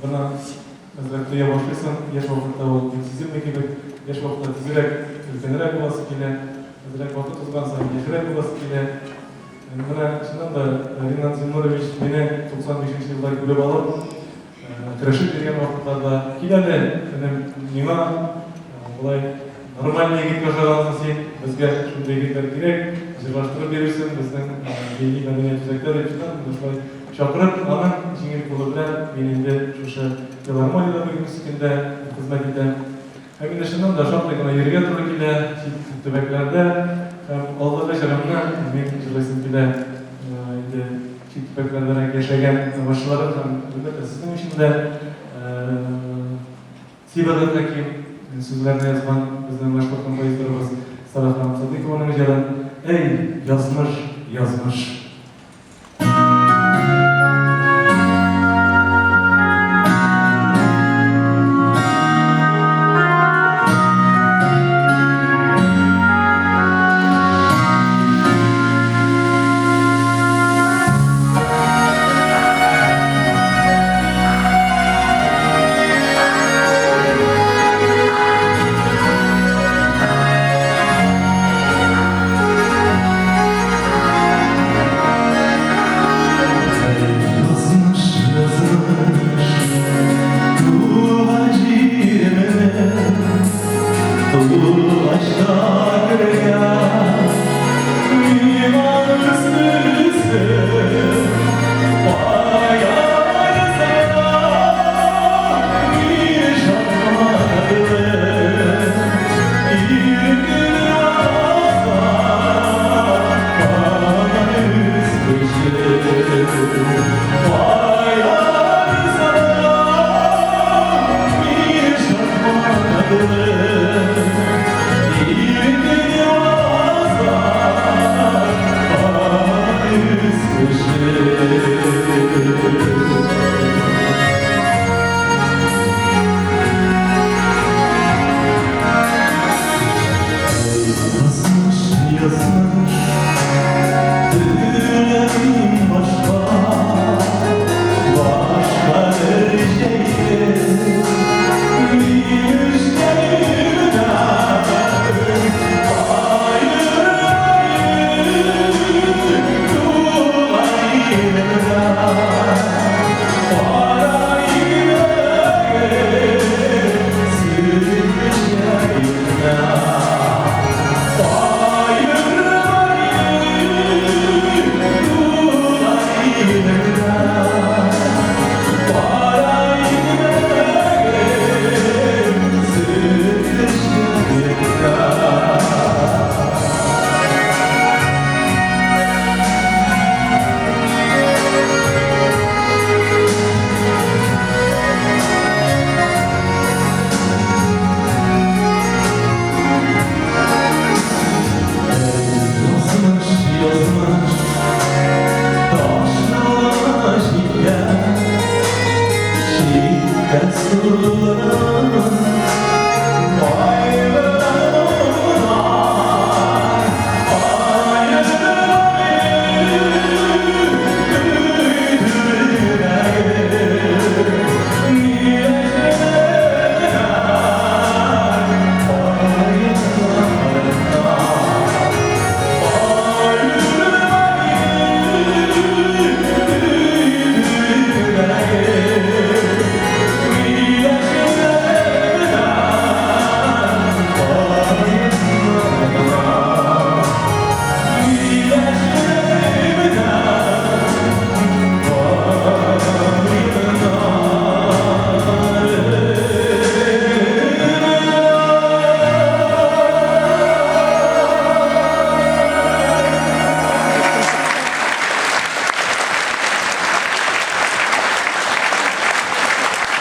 Бына әзрәк тоя башлыйсың, яшь вакытта ул бик сизелми кебек, яшь вакытта тизрәк өлкәнрәк буласы килә, әзрәк вакыт узган саен яшьрәк буласы килә. Менә чыннан да Ринат Зиннурович мине 95 нче елда күреп алып, көрәшеп йөргән вакытларда, Кил әле, энем, миңа болай нормальный егеткә ошагансың син, безгә шундый егетләр кирәк, җырлаштырып бирерсең безнең милли мәдәният үзәктә, дип чыннан да шулай чакырып, аның җиңел кулы белән мин инде шушы филармониядә бүгенге көндә хезмәт итәм. Һәм инде чыннан да шактый гына йөрергә туры килә, чит төбәкләрдә. Һәм алдагы җырымны мин җырлыйсым килә инде чит төбәкләрдәрәк яшәгән тамашачыларым һәм, әлбәттә, сезнең өчен дә. Сибагат Хәким сүзләрне язган безнең мәшһүр композиторыбыз Сара ханым Садыйкованың җырын Әй, язмыш, язмыш! Язмыш, язмыш, туган җиремне Тугач та кергән миңа үз-үзе Язмыш, язмыш, Теләмим башка, башка бер җәйге. Язмыш, язмыш, ташлама читкә, читкә.